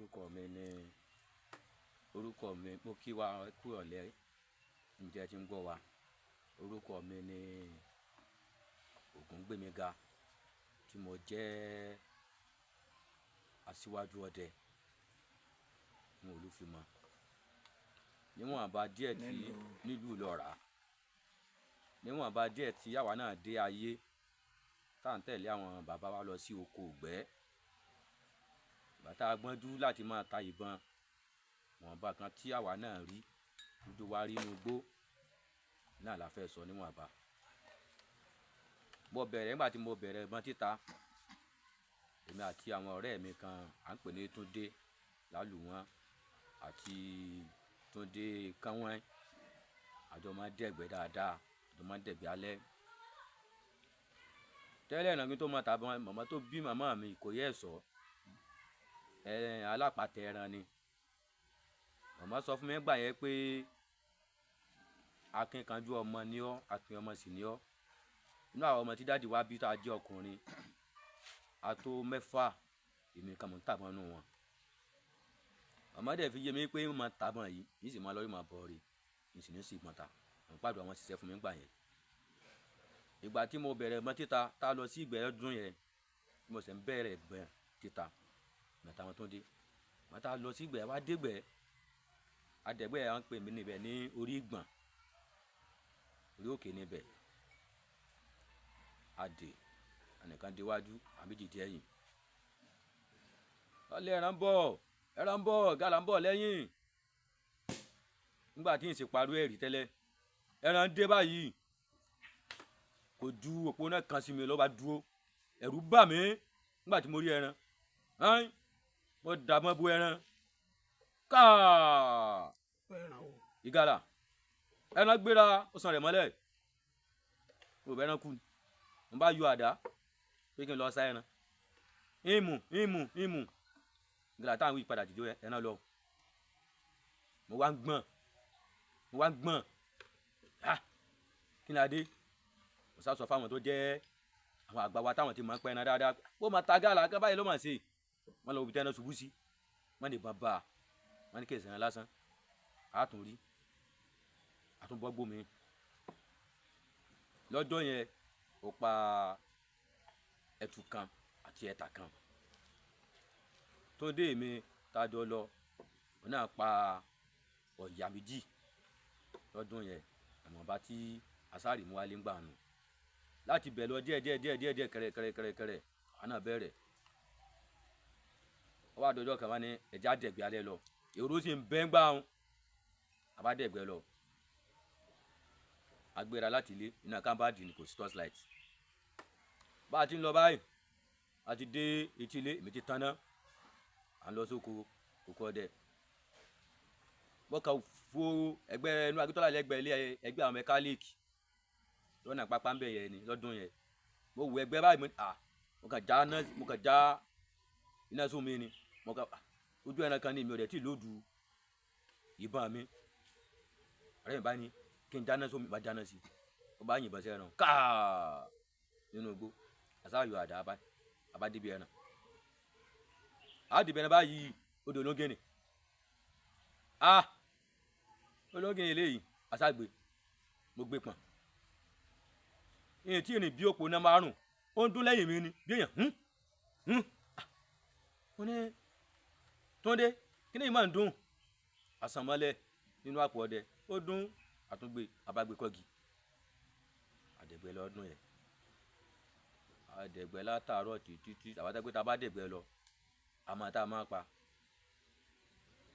Orúkọ mi ni orúkọ mi, mo kí wa kú ìrọ̀lẹ́ níbi tí ẹ ti ń gbọ́ wa. Orúkọ mi ni Ògúngbémiga, tí mo jẹ́ asíwájú ọdẹ fún Olúfimọ. Níwọ̀nba díẹ̀ tí nílùú Ìlọra, níwọ̀nba díẹ̀ tí àwa náà dé ayé, tá ń tẹ̀lé àwọn bàbá wa lọ sí oko ìgbẹ́. Ìgbà tá a gbọ́njú láti máa ta ìbọn, ìwọ̀nba kan tí àwa náà rí, dúdú wa rí inú igbó, náà la fẹ́ sọ níwọ̀nba. Mo bẹ̀rẹ̀ nígbà tí mo bẹ̀rẹ̀ ìbọn títa, èmi àti àwọn ọ̀rẹ́ mi kan à ń pè ní Túndé Lálùwọ́n àti Túndé Kánwọ́n. A jọ máa ń dẹ̀gbẹ́ dáadáa, a jọ máa ń dẹ̀gbẹ́ alẹ́. Tẹ́lẹ̀ náà kí n tó máa ta ìbọn, màmá tó bí màmá mi Ìkòyí Ẹ̀ṣọ́, alápatà ẹran ni. Màmá sọ fún mi nígbà yẹn pé akíkanjú ọmọ ni ọ́, akin ọmọ sì ni ọ́. Inú àwọn ọmọ tí daddy wa bí tá jẹ́ ọkùnrin, a tó mẹ́fà, èmi nìkan mò ń tàbọn nínú wọn. Màmá dẹ̀ fi yé mi pé mo máa tàbọn yìí, yìí sì máa lọ, yìí máa bọ̀ rí, n sì ní sì ìbọn ta. Mo gbàdúrà wọn ṣiṣẹ́ fún mi nígbà yẹn. Ìgbà tí mo bẹ̀rẹ̀ ìbọn títa, tá lọ sí ìgbẹ́ ọdún yẹn, tí mo sì ń bẹ̀rẹ̀ ìbọn títa, èmi àtàwọn Túndé. Ìgbà tá lọ sí ìgbẹ́, a wá dé ìgbẹ́, a dẹ̀gbẹ́ à ń pè mí níbẹ̀ ní orí ìgbọ̀n, orí òkè níbẹ̀. A dè, ẹnìkan dé iwájú, àwọn méjì dé ẹ̀yìn. Wọ́n lé ẹran ń bọ̀, ìgalà ń bọ̀ lẹ́yìn. Nígbà tí n sì parọ́ ẹ̀rí tẹ́lẹ̀, ẹran dé báyìí, kò ju òpó náà kan sí mi ló bá dúró. Ẹ̀rù bà mí nígbà tí mo rí ẹran. Ẹ́n, mo dàbọn bo ẹran. Káà! Ìgalà. Ẹran gbéra, ó san rẹ̀ mọ́lẹ̀. Mo bẹ ẹran kú ni. Mo bá yọ àdá pé kí n lọ sá ẹran. Ìmù, ìmù, ìmù. Ìgalà táwọn wí padà dìde ẹran lọ. Mo wá ń gbọ̀n, mo wá ń gbọ̀n. Ah! Kí ni a dé? Mo sá sọ fún àwọn tó jẹ́ àwọn àgbà wa táwọn tí mọ̀ ń pa ẹran dáadáa. Ó máa ta gálà kan báyìí ló máa ṣe. Wọ́n lọ wo ibi tí ẹran ṣubú sí. Wọ́n ní ìbọn bá a. Wọ́n ní kí èsì ẹran lásán. A tún rí. A tún bọ́ gbó mi. Lọ́jọ́ yẹn, ó pa ẹtu kan àti ẹ̀tà kan. Túndé mi tá jọ lọ, òun náà pa ọ̀yà méjì lọ́dún yẹn. Ìwọ̀nba tí asárì mú wálé ń gbà nù. Láti bẹ̀ lọ díẹ̀ díẹ̀ díẹ̀ díẹ̀ díẹ̀ kẹ̀rẹ̀ kẹ̀rẹ̀ kẹ̀rẹ̀ kẹ̀rẹ̀, àwa náà bẹ̀rẹ̀. Ó wá dọjọ́ kan wá ní ẹja dẹ̀gbẹ́ alẹ́ lọ. Èrò sì ń bẹ́ ń gbà hun. A bá dẹ̀gbẹ́ lọ. A gbéra láti ilé, iná kámbàdì ni, kò sí torchlight. Bá a ti ń lọ báyìí, a ti dé etí ilé, èmi ti taná. À ń lọ sóko, oko ọdẹ. Mo kàn fo ẹgbẹ́ inú Akíntọ́lá lẹ́gbẹ̀ẹ́ ilé ẹgbẹ́ àwọn mẹkáníìkì lọ́nà pápá ń bẹ̀ yẹn ni lọ́dún yẹn. Mo wò ẹgbẹ́ báyìí, mo ní à, mo kàn já iná, mo kàn já iná sómi ni. Mo kàn, ojú ẹran kan ní mi ò dẹ̀ tí lódu ìbọn mi. Ọ̀rẹ́ mi bá ní kí n dáná sómi, bá dáná sí i. Ó bá yìnbọn sí ẹran. Káà! Nínú igbó. A sá yọ àdá báyìí, a bá dé ibi ẹran. A dé ibi ẹran báyìí, ó di ológìnní. Ah! Ológìnní eléyìí, a sá gbé. Mo gbé pọ̀n. Ìyẹn tí ìrìn bí òpó náà márùn-ún, ó ń dún lẹ́yìn mi ni. Bí èèyàn, hùn, hùn. Ah! Mo ní, Túndé, kí ni yìí máa ń dún? A san mọ́lẹ̀ nínú àpò ọdẹ. Ó dún, a tún gbé, a bá gbé kọ́gi. A dẹ̀gbẹ́ lọ́dún yẹn. A dẹ̀gbẹ́ látàárọ̀ títí tí àwa tẹ́ pé tá bá dẹ̀gbẹ́ lọ, a mọ̀ tá a máa pa.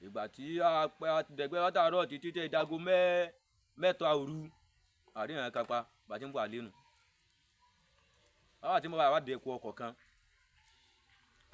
Ìgbà tí a pẹ́ a dẹ̀gbẹ́ látàárọ̀ títí tí dago mẹ́ta òru, a rí ẹran kan pa, bá tí ń bọ̀ wálé nù. Àwa tí mo bá wá dé epo ọkọ̀ kan,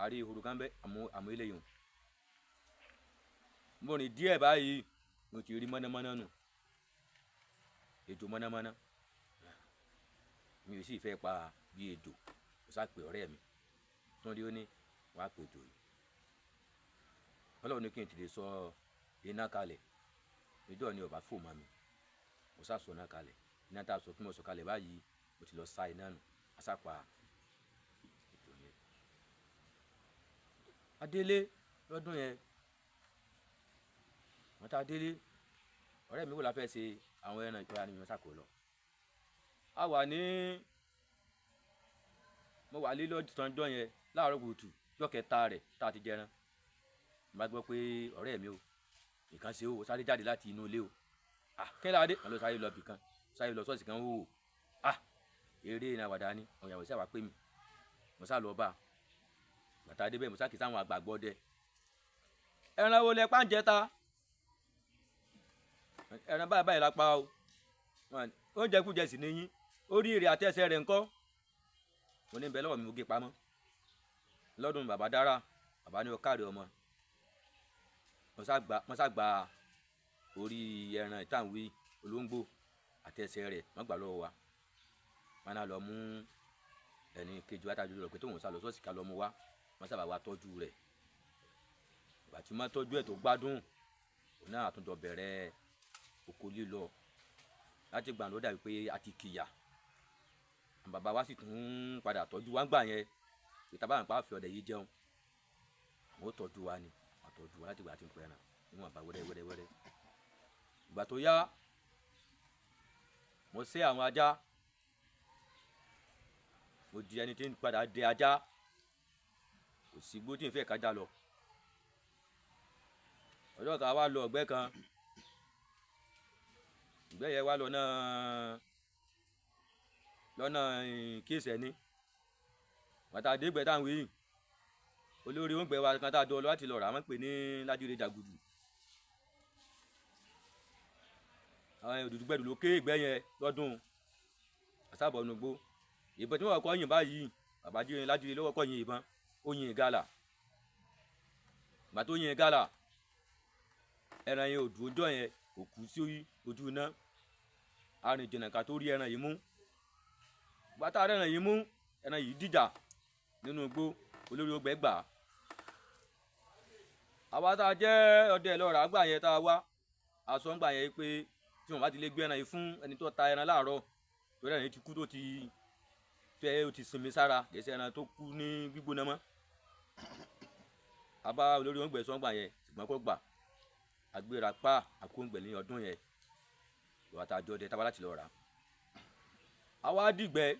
a rí ehoro kan bẹ́, àmú eléyìí hùn. Mo rìn díẹ̀ báyìí, mo ti rí mọ̀nàmọ́ná nù. Ejò mọ̀nàmọ́ná. Mi ò sì fẹ́ pa bí ejò. Mo sá pè ọ̀rẹ́ mi. Túndé ó ní, wá pe ejò yìí. Ọlọ́run ní kí n tètè sọ iná kalẹ̀. Ejò ni ò bá fò mọ́ mi. Mo sá sọ iná kalẹ̀. Iná tá a sọ, tí mo sọ kalẹ̀ báyìí, mo ti lọ sá iná nù. A sá pa ejò yẹn. A délé, Lọ́dún yẹn wọ́n ta délé, ọ̀rẹ́ mi wò la fẹ́ ṣe àwọn ẹran ìjọra ni mo sàkó lọ. A wà ní mo wà lé lọ́sàn-án yẹn láàárọ̀ kùtù ọjọ́ kẹta rẹ̀ tá a ti jẹran. Mo bá gbọ́ pé ọ̀rẹ́ mi o, nǹkan ṣe o, sáré jáde láti inú ilé o. Ah, kí ló dé? Wọ́n lọ sáré lọ bì kan, sáré lọ ṣọ́ọ̀ṣì kan wò ó. Ah, eré ní àwàdà ni, àwọn ìyàwó sábà pè mí. Mo sá lọ bá a. Bàtà débẹ̀ mo sá kì í sáwọn àgbàgbọ́ dẹ. Ẹran wo lẹ pa ń jẹta? Ẹran báyìí báyìí la pa o. Oúnjẹ kújẹ sì níyín. Orí èrè àti ẹsẹ̀ rẹ̀ ńkọ́? Mo ní bẹ́ẹ̀ lọ́wọ́ mi, mo gé pamọ́. Lọ́dún bàbá dára, bàbá ní o káre ọmọ. Mo sá gba orí ẹran ìtàwé olóńgbò àti ẹsẹ̀ rẹ̀, wọ́n gbà lọ́wọ́ wa. Wọ́n á lọ mú ẹni kejì wa tájú lọ pé tóun sá lọ ṣọ́ọ̀ṣì ká lọ mú wa. Wọ́n sábà wá tọ́jú rẹ̀. Ìgbà tí wọ́n tọ́jú ẹ̀ tó gbádùn, òun náà àtúntò bẹ̀rẹ̀ oko lílọ. Láti ìgbà náà ló dàbí pé a ti kìyà. Àwọn bàbá wa sì tún padà tọ́jú wa ńgbà yẹn. Pé tá bá ń pa fi ọdẹ yìí jẹun, àwọn ó tọ́jú wa ni. Wọ́n tọ́jú wa láti ìgbà tí ń pẹran. Níwọ̀n bá wẹ́rẹ́ wẹ́rẹ́ wẹ́rẹ́. Ìgbà tó yá, mo sé àwọn ajá. Mo di ẹni tí ń padà dẹ ajá. Kò sí igbó tí ń fẹ́ kájá lọ. Ọjọ́ kan a wá lọ ọ̀gbẹ́ kan. Ìgbẹ́ yẹn wá lọ́nà, lọ́nà kíyèsẹ́ ní. Bàtà dé ìgbẹ́ tá ń wí yìí, olórí oúnjẹ wa kan tá a dọ̀ lọ láti lọ rà, wọ́n ń pè ní Ládìrè Jàgùdù. Àwọn òdùdú gbẹ̀dù ló ké ìgbẹ́ yẹn lọ́dún. Àsábọ̀ ọ̀nà igbó. Ìbọn tí wọ́n kọ́ yìn báyìí, bàbá jíire Ládìrè ló kọ́kọ́ yin ìbọn, ó yin ìgalà. Ìgbà tó yin ìgalà, ẹran yẹn ò dùn ọjọ́ yẹn, kò kú sí ojú iná. A rìn jìnnà ká tó rí ẹran yìí mú. Ìgbà tá a rí ẹran yìí mú, ẹran yìí dìjà nínú igbó, olórí ọgbẹ́ gbà. Àwa tá a jẹ́ ọdẹ lọ́ra gbà yẹn tá a wá, a sọ ńgbà yẹn pé tí wọ́n bá ti lè gbé ẹran yìí fún ẹni tó ta ẹran láàárọ̀, torí ẹran yìí ti kú tó ti tẹ́ ó ti sinmi sára, kì í ṣe ẹran tó kú ní gbígbóná mọ́. A bá olórí ọgbẹ́ sọ ńgbà yẹn, ṣùgbọ́n kò gbà. A gbéra pa àkóńgbẹ̀ ní ọdún yẹn. Ìwà tá a jọ dẹ tá a bá láti lọ rà. Àwa dìgbẹ́.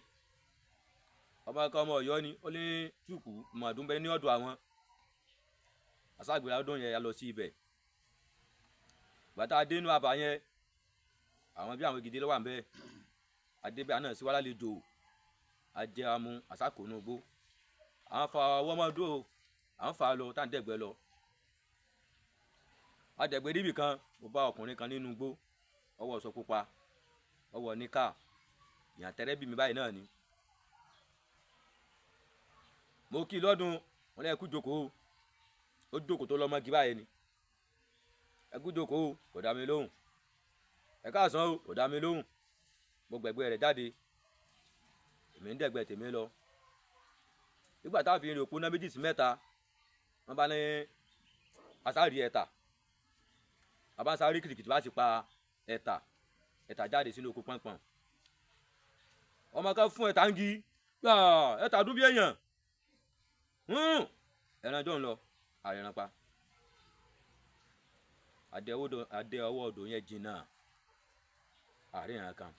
Ọmọ kan ọmọ Ọ̀yọ́ ni, ó ní túùkù mọ̀ọ́dún bẹ́ẹ̀ ní ọ̀dọ̀ àwọn. Àṣàgbéra ọdún yẹn a lọ sí ibẹ̀. Ìgbà tá a dé inú abà yẹn, àwọn bí àwọn gidi ló wà ńbẹ̀. A dé ibẹ̀, àná sí wa lálejò. A jẹ amú, àṣàkó inú igbó. À ń fa ọwọ́ mọ́dún o, à ń fa lọ, tá ń dẹ̀gbẹ́ lọ. A dẹ̀gbẹ́ níbì kan, mo bá ọkùnrin kan nínú igbó. Ọwọ́ sọ pupa, ọwọ́ níkà, ìyàn tẹ́rẹ́ bí mi báyìí náà ni. Mo kí i lọ́dún, wọ́n lé ẹ kú jókòó. Ó jókòó tó lọ́mọ kí báyìí ni. Ẹ kú jókòó, kò dá mi lóhùn. Ẹ káàsán o, kò dá mi lóhùn. Mo gbẹ̀gbẹ́ rẹ̀ jáde. Èmi ń dẹ̀gbẹ́ tèmi lọ. Nígbà tá a fi rìn òpónà méjì sí mẹ́ta, wọ́n bá ní asárí ẹ̀ta. A bá sáré kìtìkìtì bá ti pa ẹ̀ta, ẹ̀ta jáde sínú oko pọ́npọ́n. Ọmọ kan fún ẹ̀ta ń gi, gbà ẹ̀ta dún bí èèyàn. Ẹran jọ̀ ń lọ, àrẹ̀ràn pa. Adé ọwọ́ odò yẹn jìnnà, àrẹ̀ràn kan.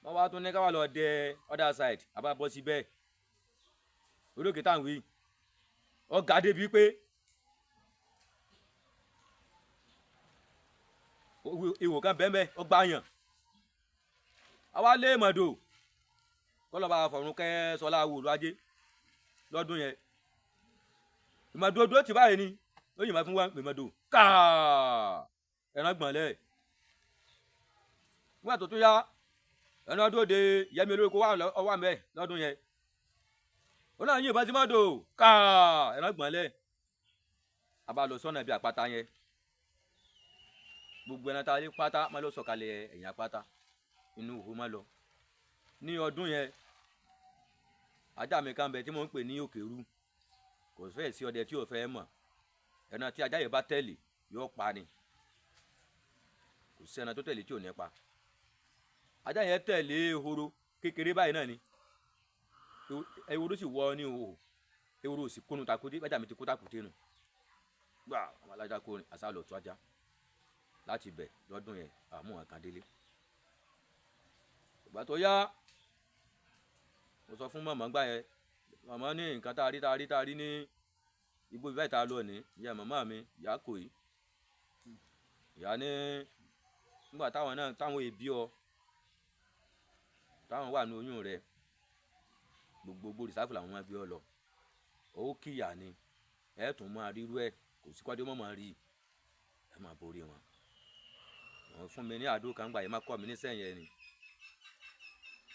Wọ́n wá tún ní ká wá lọ dẹ other side, a bá bọ́ síbẹ̀. Orí òkè tá à ń wí, ọ̀gá débi pé ihò kan bẹ́ẹ̀ bẹ́ẹ̀, ọgbà yàn. Àwa lé mọ̀dò, kọ́ lọ́ba fọ̀run kẹ́ Sọlá wò ló ajé lọ́dún yẹn. Ìmọ̀dò odò ti báyìí ni, ó yìnbọn fún wa ìmọ̀dò káà ẹran gbọ̀n lẹ̀. Nígbà tó tún yá, ẹran dúró de Yẹmi olórí kó wà mẹ́ lọ́dún yẹn. Ó náà yìnbọn sí mọ́dò káà ẹran gbọ̀n lẹ̀. A bá lọ sọ́nà ibi àpáta yẹn. Gbogbo ẹran tá a lé pátá má lọ sọ̀kalẹ̀ ẹ̀yìn àpáta inú ihò má lọ. Ní ọdún yẹn, ajá mi kan bẹ tí mò ń pè ní Òkèrú. Kò fẹ́ sí ọdẹ tí ò fẹ́ mọ̀. Ẹran tí ajá yẹn bá tẹ̀lé yóò pa ni. Kò sí ẹran tó tẹ̀lé tí ò ní pa. Ajá yẹn tẹ̀lé ehoro kékeré báyìí náà ni. Ehoro sì wọ ní ihò. Ehoro sì kúnnu takúté, bájà mi ti kú takúté nù. Gbà àwọn alájà kó rìn àṣà lọ tó ajá láti bẹ̀ lọ́dún yẹn, àmú nǹkan délé. Ìgbà tó yá, mo sọ fún màmá gbà yẹn, màmá ní nǹkan tá a rí tá a rí tá a rí ní igbó bíbá ìta lọ ní ìyá màmá mi, ìyá kò yìí. Ìyá ní nígbà táwọn náà táwọn èbí ọ táwọn wà ní oyún rẹ, gbogbo rìsáfù làwọn máa gbé ọ lọ, ó kíyà ni ẹ tún máa rírú ẹ, kò sí kọ́dé mọ́ máa rí ẹ máa borí wọn. Wọ́n fún mi ní àdó kan gbà yẹn, má kọ́ mi ní sẹ́yìn yẹn ni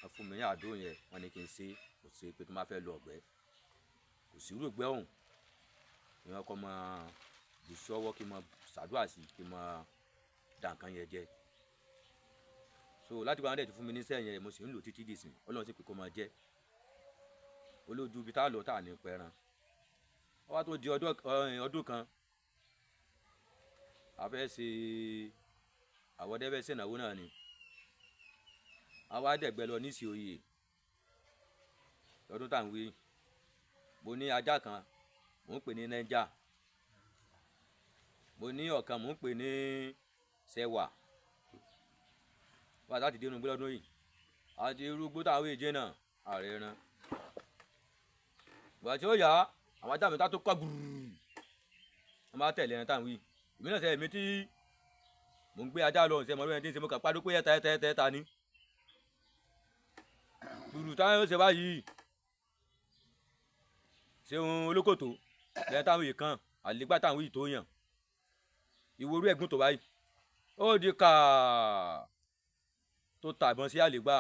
wọ́n fún mi ní àdó yẹn, wọ́n ní kí n ṣe kò ṣe pé tó máa fẹ́ lọ ọ̀gbẹ́, kò sí irú ìgbẹ́ ọ̀hún ìyẹn kọ́ máa bù sí ọwọ́ kí n máa ṣàdúrà sí kí n máa da nǹkan yẹn jẹ. So láti gba àwọn dẹ̀ ti fún mi ní sẹ́yìn yẹn, mo sì ń lò títí dìsìn, Ọlọ́run sì pé kó máa jẹ́ olójú ibi tá a lọ tá a ní pẹran. Wọ́n wá tó di ọdún kan, a fẹ́ ṣe àwọn ọdẹ fẹ́ ṣènáwó náà ni, a wá dẹ̀gbẹ́ lọ ní ìsì òye lọ́dún tá à ń wí. Mo ní ajá kan mò ń pè ní Niger, mo ní ọ̀kan mò ń pè ní Sẹwà. Wá láti dénú gbé lọ́dún yìí àti irúgbó táwọn èjé náà ààrẹ ran. Ìgbà tí ó yá, àwọn ajá mi tá tó kọ́ gbùrù, wọ́n máa tẹ̀lé ẹran táwọn wí. Èmi náà sẹ́ èmi tí mò ń gbé ajá lọ ṣe mọ̀ lóyún tí ń ṣe, mo kàn pariwo pé ẹ̀ta ẹ̀ta ẹ̀ta ẹ̀ta ni gbùrù táwọn yóò ṣe báyìí. Ṣéun olókòtò lẹ́yìn táwọn yìí kan àlégbá táwọn yìí tó yàn ìwòrú ẹ̀gún tó báyìí, ó di kàá tó ta ìbọn sí àlégbá,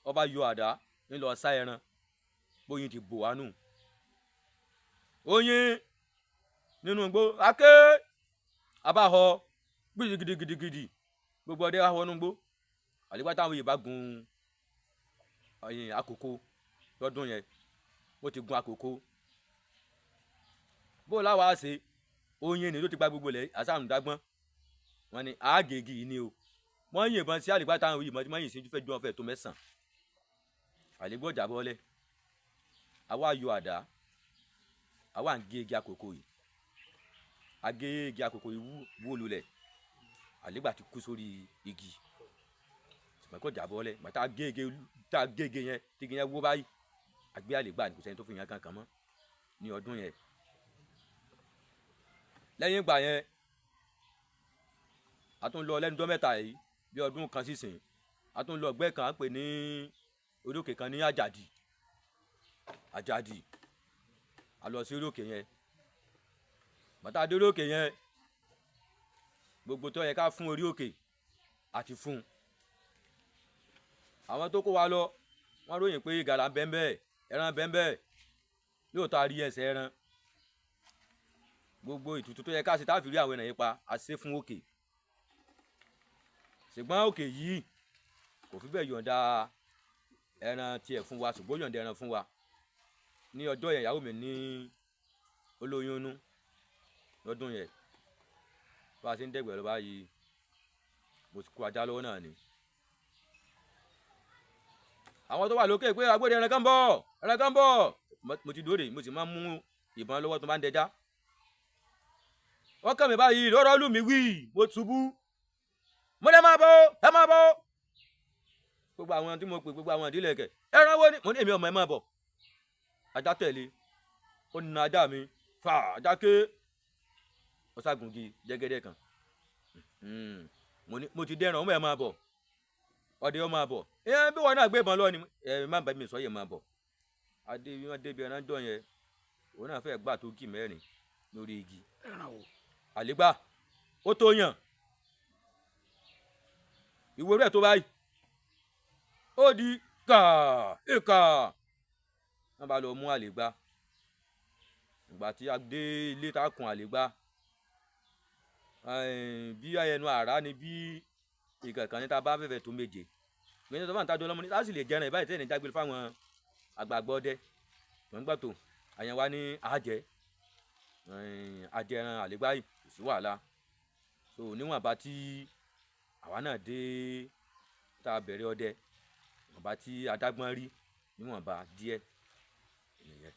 ọba yọ àdá ńlọ sá ẹran bóyin ti bò wá nù. Oyin nínú igbó ake abáhọ gidigidigidi, gbogbo ọdẹ wá wọnú igbó. Àlégbá táwọn yìí bá gun ẹyìn àkókò lọ́dún yẹn, ó ti gun àkókò bó láwa ṣe oyin ni ló ti gba gbogbo lẹ àṣàrùn dágbọ́n. Wọn ni àágègì yìí ni o, wọ́n yìnbọn sí àlégbá táwọn yìí mọ́ tí wọ́n yìn sí fẹ́ ju wọn fẹ́ tó mẹ́sàn-án. Àlégbá ọjà bọ́lẹ̀, àwa yọ àdá, àwa ń gé igi àkókò yìí, a gé igi àkókò yìí wó lulẹ̀. Àlégbá ti kú sórí igi ṣùgbọ́n kò jà bọ́lẹ̀. Gbàtà gé igi tá a gé igi yẹn tí igi yẹn wó báyìí, àgbé àlégbá ni kò sẹ́ni tó fi yàn kankan mọ́ ní ọdún yẹn. Lẹ́yìn ìgbà yẹn, a tún lọ lẹ́nu ọjọ́ mẹ́ta yìí, bí ọdún kan sísìn, a tún lọ ọgbẹ́ kan à ń pè ní orí òkè kan ní Àjàdì. Àjàdì, a lọ sí orí òkè yẹn. Bàtà dé orí òkè yẹn, gbogbo tó yẹ ká fún orí òkè àti fún un. Àwọn tó kó wa lọ wọ́n ròyìn pé ìgalà ń bẹ́ẹ̀ bẹ́ẹ̀, ẹran bẹ́ẹ̀ bẹ́ẹ̀, lóòótọ́ a rí ẹsẹ̀ ẹran. Gbogbo ètùtù tó yẹ ká ṣe tá a fi rí àwọn ènìyàn yìí pa, a ṣe fún òkè. Ṣùgbọ́n òkè yìí kò fi bẹ́ẹ̀ yọ̀ǹda ẹran tiẹ̀ fún wa, ṣùgbọ́n ó yọ̀ǹda ẹran fún wa. Ní ọjọ́ yẹn, ìyàwó mi ní olóyún inú lọ́dún yẹn. Bá a ṣe ń dẹ̀gbẹ́ lọ báyìí, mo ti kó ajá lọ́wọ́ náà ni. Àwọn tó wà lókè pé agbóde ẹran kan bọ̀, ẹran kan bọ̀. Mo ti dóde, mo sì máa ń mú ìbọn lọ́wọ́ tó bá ń dẹja. Wọ́n kàn mí báyìí lọ́rọ́ lù mí wí, mo ṣubú. Mo ní ẹ máa bọ̀, ẹ máa bọ̀. Gbogbo àwọn tí mo pè, gbogbo àwọn ìdílé kẹ̀. Ẹran wo ni? Mo ní èmi ọmọ ẹ máa bọ̀. Ajá tẹ̀lé, ó na ajá mi, fà ajá ké. Ó ṣàgùngi jẹ́gẹ́dẹ́ kan. Mo ní mo ti dẹ́ran, ọmọ ẹ máa bọ̀. Ọdẹ ọ máa bọ̀. Ẹ bí wọn náà gbé ìbọn lọ ni, ẹ má bá mi sọ yẹn máa bọ̀. Adé bí wọ́n débi ẹran jọ yẹn, òun náà fẹ́ gbà tó kì mẹ́rin lórí igi. Ẹran o. Àlégbá, ó tó yàn. Ìwé rẹ̀ tó báyìí. Ó di kà ìkà. Wọ́n bá lọ mú àlégbá. Ìgbà tí a dé ilé tá a kun àlégbá, bí ẹnu àrá ni bí ìkànkàn ní ta bá fẹ́fẹ́ tó méje. Gbẹ̀yìn tó bá ń tajú ọlọ́mọ ní láti lè jẹran ìbáyìí tẹ́lẹ̀ ní jágbe fáwọn àgbààgbà ọdẹ. Wọ́n gbà tó àyàn wa ní àjẹ, àjẹran àlégbá yìí kò sí wàhálà. So níwọ̀nba tí àwa náà dé tá a bẹ̀rẹ̀ ọdẹ, ìwọ̀nba tí adágbọ́n rí níwọ̀nba díẹ̀ nìyẹn.